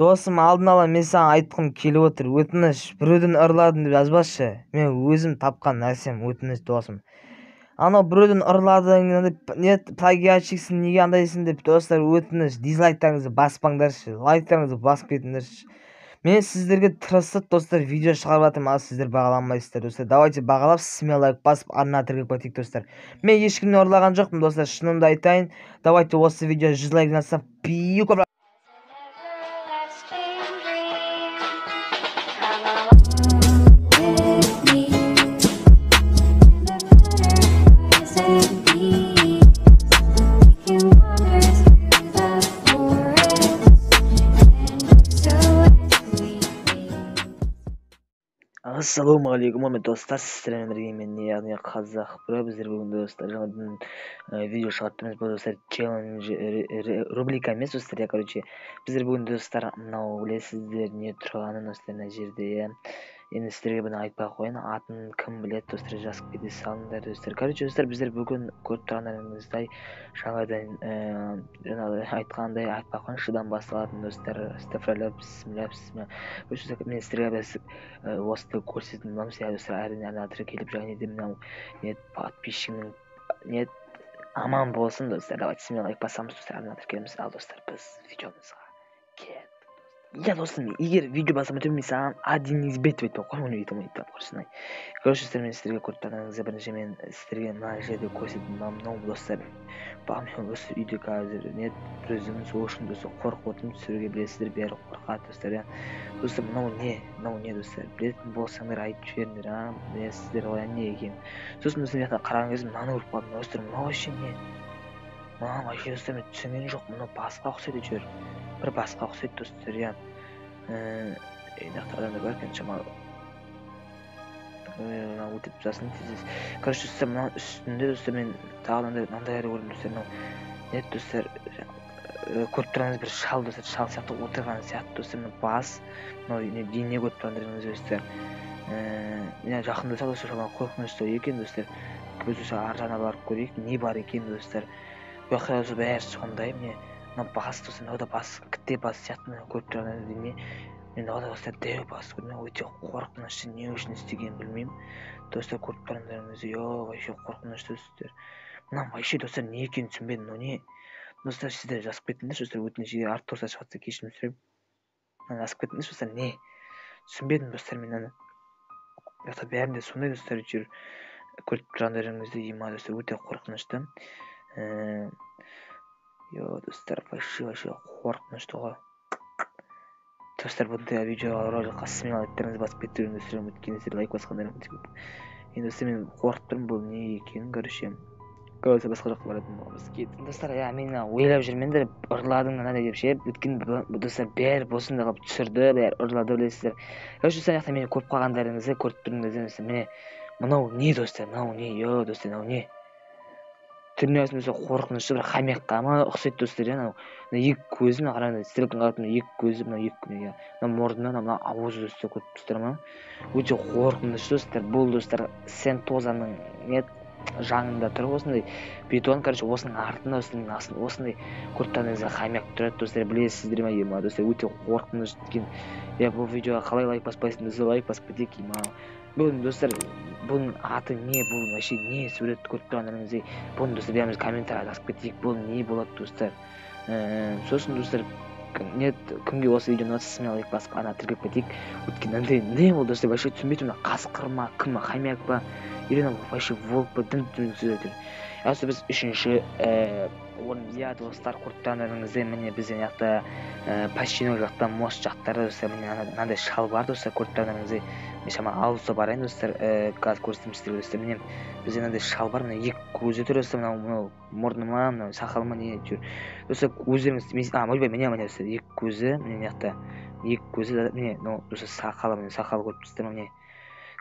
Досым, алдын ала мен саған айтқым келіп отыр, өтініш, біреуден ұрладым деп жазбашы. Мен өзім тапқан нәрсем, өтініш, досым. Анау біреуден ұрладың, не плагиатчиксің, неге андайсың деп, достар, өтініш, дизлайктарыңызды баспаңдаршы, лайктарыңызды басып кетіңдерші. Мен сіздерге тырысып, достар, видео шығарып жатырмын, ал сіздер бағаламайсыздар, достар. Давайте бағалап, смело лайк басып, арнаға тіркеліп кетейік, достар. Мен ешкімнен ұрлаған жоқпын, достар, шынымды айтайын. Давайте осы видео 100 лайк жинасақ, көп. Ассалаумағалейкум, құрметті достар, сіздермен бірге мен, яғни Қазақ Бро. Біздер бүгін, достар, жаңадан видео шығарып тұрмыз. Бұл, достар, челлендж рубрика емес, достар, я, короче, біздер бүгін, достар, мынау білесіздер не тұрғанын, достар, мына жерде, иә. Енді сіздерге бұны айтпай ақ қояйын, атын кім біледі, достар, жазып кете салыңдар, достар. Короче, достар, біздер бүгін көріп тұрғандарыңыздай жаңадан, жаңағы айтқандай, айтпай ақ қояйын, шыдан басталатын, достар, астафиралла, бисмилля, бисмилля. Короче, достар, мен сіздерге біз осыны көрсететін боламыз, иә, достар, әрине, ана тіркеліп және де мынау не подписчигінің не аман болсын, достар. Давайте смело лайк басамыз, достар, арна тіркелеміз. Ал, достар, біз видеомызға кеттік. Я, достым, егер видео басып өтемін, саған один из бет деп қой, оны өйтіп айтып құрсын. Короче, достар, мен сіздерге көріп тұрғаныңыздай бірінші мен сіздерге мына жерде көрсететін мынау, достар, мен осы үйде қазір не өзім сол үшін, достар, қорқып отырмын түсіруге, білесіздер, бәрі қорқады, достар, иә. Достар, мынау не, мынау не, достар, білетін болсаңдар айтып жіберіңдер, а, білесіздер ғой, не екенін. Сосын, достар, мына жақта қараған кезде мынаны көріп қалдым, достар, мынау вообще не? Мынау вообще, достар, мен түсінген жоқпын, мынау басқа ұқсайды әйтеуір. Бір басқа ұқсайды, достар, иә. Мына жақта адамдар бар екен, шамалы. Мынау өтіп тастасын тез-тез. Короче, достар, мынаның үстінде, достар, мен тағы мынандай көрдім, достар, мынау не, достар, көріп тұрғаныңыз бір шал, достар, шал сияқты отырған сияқты, достар, мына бас, мынау не дене көріп тұрғандарыңыз, достар. Мына жақындаса, достар, шамалы қорқынышты екен, достар. Біз осы ар жағына барып көрейік, не бар екен, достар. Бұл жақта, достар, бәрі сондай, міне. Мына бас, достар, мынау да бас, кітте бас сияқты, мына көріп тұрғандарыңыз дене. Мен мынау да, достар, дәу бас көрдім, өте қорқынышты, не үшін істегенін білмеймін. Достар, көріп тұрғандарыңыз, ё, вообще қорқынышты, достар. Мына вообще, достар, не екенін түсінбедім, мынау не? Достар, сіздер жазып кетіңдерші, достар, өтініш, егер артық тұрса шығып жатса кешірім сұраймын. Мынаны жазып кетіңдерші, достар, не? Түсінбедім, достар, мен аны. Бұл жақта бәрінде сондай, достар, әйтеуір көріп тұрғандарыңызды, ема, достар, өте қорқынышты. Йо, достар, вообще, вообще қорқынышты ғой. Достар, бұндай видеоға роликқа смело лайктарыңызды басып кетуіңізді сұраймын, өйткені сіздер лайк басқандарыңыз өте көп. Енді, достар, мен қорқып тұрмын, бұл не екенін, короче. Короче, басқа жаққа баратын боламыз. Кеттік. Достар, иә, мен ойлап жүрмін де, ұрладың мынандай деп ше, өйткені достар, бәрі осындай қылып түсірді, бәрі ұрлады, білесіздер. Короче, достар, мына жақта мені көріп қалғандарыңызды көріп тұрдыңыздар, достар, міне, мынау не, достар, мынау не, йо, достар, мынау не? Түріне достар, қорқынышты бір хомякқа ма ұқсайды, достар, иә, мынау. Мына екі көзі, мына қараңдар, стрелканы қарап, мына екі көзі, мына екі көзі, иә. Мына мұрны, мына ауызы, достар, көріп тұрсыздар ма? Өте қорқынышты, достар. Бұл, достар, Сентозаның не жанында тұр осындай бетон, короче, осының артында, осының астында осындай көріп тұрғандарыңыздай хомяк тұрады, достар, білесіздер ме, ема, достар, өте қорқынышты екен. Иә, бұл видеоға қалай лайк баспайсың, достар, лайк басып кетейік, ема. Бүгін, достар, бұның аты не, бұл вообще не суретті көріп тұрғандарыңыздай, бұны, достар, бәріміз комментарийға жазып кетейік, бұл не болады, достар. Сосын, достар, не, кімге осы видео ұнаса, смело лайк басып, ана тіркеліп кетейік. Өйткені мынандай не болды, достар, вообще түсінбей тұрмын, мына қасқыр ма, кім, хомяк па, или мынау вообще волк па, дым түсініксіз әйтеуір. Осы біз үшінші, орын, иә, достар, көріп тұрғандарыңыздай, міне бізде мына жақта, Пащино жақта, мост жақтарда, достар, міне мынандай шал бар, достар, көріп тұрғандарыңыздай. Мен шамалы алысқа барайын, достар, қазір көрсетемін сіздерге, достар. Міне бізде мынандай шал бар, міне екі көзі тұр, достар, мынау мұрны ма, мынау сақалы ма, не әйтеуір. Достар, өздеріңіз, мен, а, ойбай, міне, міне, достар, екі көзі, міне мына жақта екі көзі, да, міне, мынау, достар, сақалы, міне, сақалы көріп тұрсыздар ма, міне.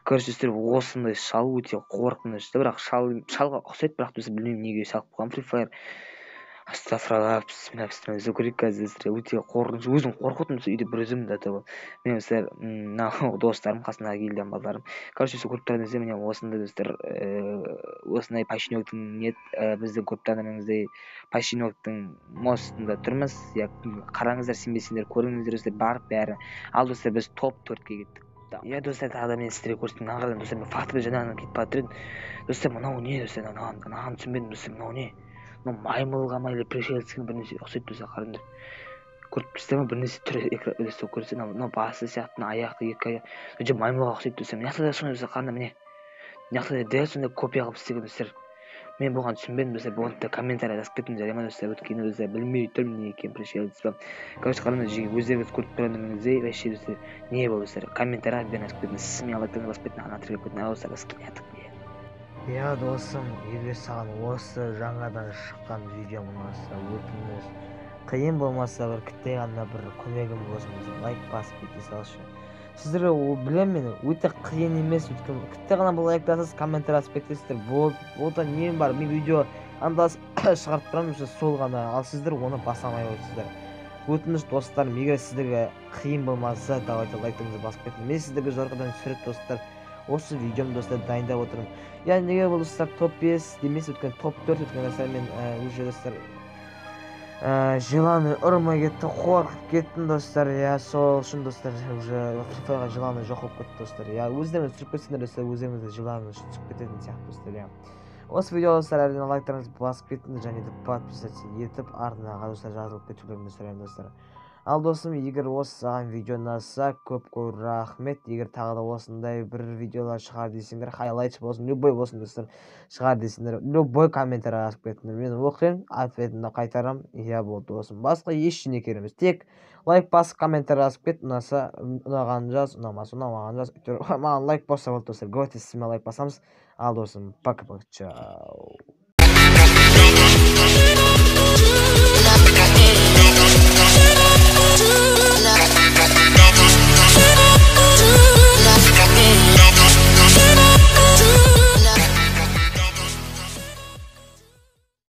Короче, достар, осындай шал өте қорқынышты, бірақ шалға ұқсайды, бірақ достар, білмеймін неге салып қойған Free Fire. Астафыралла, бісміллә, бісміллә. Көрейік қазір, достар. Өте қорқыныш, өзім қорқып үйде бір өзім до того. Мен, достар, мынау достарым қасына келген балдарым. Короче, көріп тұрғаныңыздай, міне осындай, достар, осындай Починоктың нет, біздің көріп тұрғандарыңыздай Починоктың мостында тұрмыз. Иә, қараңыздар, сенбесеңдер көріңіздер, достар, барып бәрі. Ал, достар, біз топ 4-ке кеттік. Иә, достар, тағы да мен сіздерге көрсетейін. Мына қараңдар, достар, мен факторы жаңағынан кетіп бара жатыр едім. Достар, мынау не, достар, мынаған түсінбедім, достар, мынау не? Мынау маймылға ма или пришельцке бір нәрсе ұқсайды, достар, қараңдар. Көріп тұрсыздар ма, бір нәрсе түрі достар, көрсетсе, мынау басы сияқты, мына аяқты, екі аяқ. Өте маймылға ұқсайды, достар. Мына жақта да сондай, достар, қараңдар, міне. Мына жақта да дәл сондай копия қылып істеген, достар. Мен бұған түсінбедім, достар, бұны да комментарий жазып кетіңіздер, жарай ма, достар, өйткені, достар, білмей тұрмын не екенін, пришелец па. Короче, қараңдар, жеке өздеріңіз көріп тұрғандарыңыздай, вообще, достар, не болды, достар, комментарий бәрін жазып кетіңіз, смело лайктарыңызды басып кетіңіз, ана тіркеліп кетіңіз, ал, достар, біз кеттік. Иә, досым, егер саған осы жаңадан шыққан видео ұнаса, өтініш, қиын болмаса бір кіттай ғана бір көмегім болсын, лайк басып кете салшы. Сіздерге білемін мен, өте қиын емес, өйткені кіттай ғана бұл лайк басасыз, комментарий жазып кетесіздер. Болды, нем бар, мен видео андас шығарып тұрамын, сол ғана, ал сіздер оны баса алмай отырсыздар. Өтініш, достарым, егер сіздерге қиын болмаса, давайте лайктарыңызды басып кетіңіз. Мен сіздерге жорғадан түсіріп, достар, осы видеомды, достар, дайындап отырмын. Яғни неге бұл, достар, топ 5 демес, өйткені топ 4, өйткені, достар, мен уже, достар, желание ұрмай кетті, қорқып кеттім, достар. Иә, сол үшін, достар, уже Free Fire'ға желание жоқ болып кетті, достар. Иә, өздеріңіз түсіріп кетсеңдер, достар, өздеріңіз де желание түсіп кететін сияқты, достар. Иә, осы видео, достар, әрине лайктарыңызды басып кетіңдер және де подписаться етіп арнаға, достар, жазылып кетулеріңізді сұраймын, достар. Ал, досым, егер осы саған видео ұнаса, көп-көп рахмет. Егер тағы да осындай бір видеолар шығар десеңдер, хайлайтс болсын, любой болсын, достар, шығар десеңдер, любой комментарий жазып кетіңдер. Мен оқимын, ответімді қайтарамын. Иә, болды, досым. Басқа ештеңе керек емес. Тек лайк басып комментарий жазып кет, ұнаса, ұнағанын жаз, ұнамаса, ұнамағанын жаз. Әйтеуір маған лайк басса болды, достар. Давайте сізбен лайк басамыз. Ал, досым, пока-пока, чао. Two.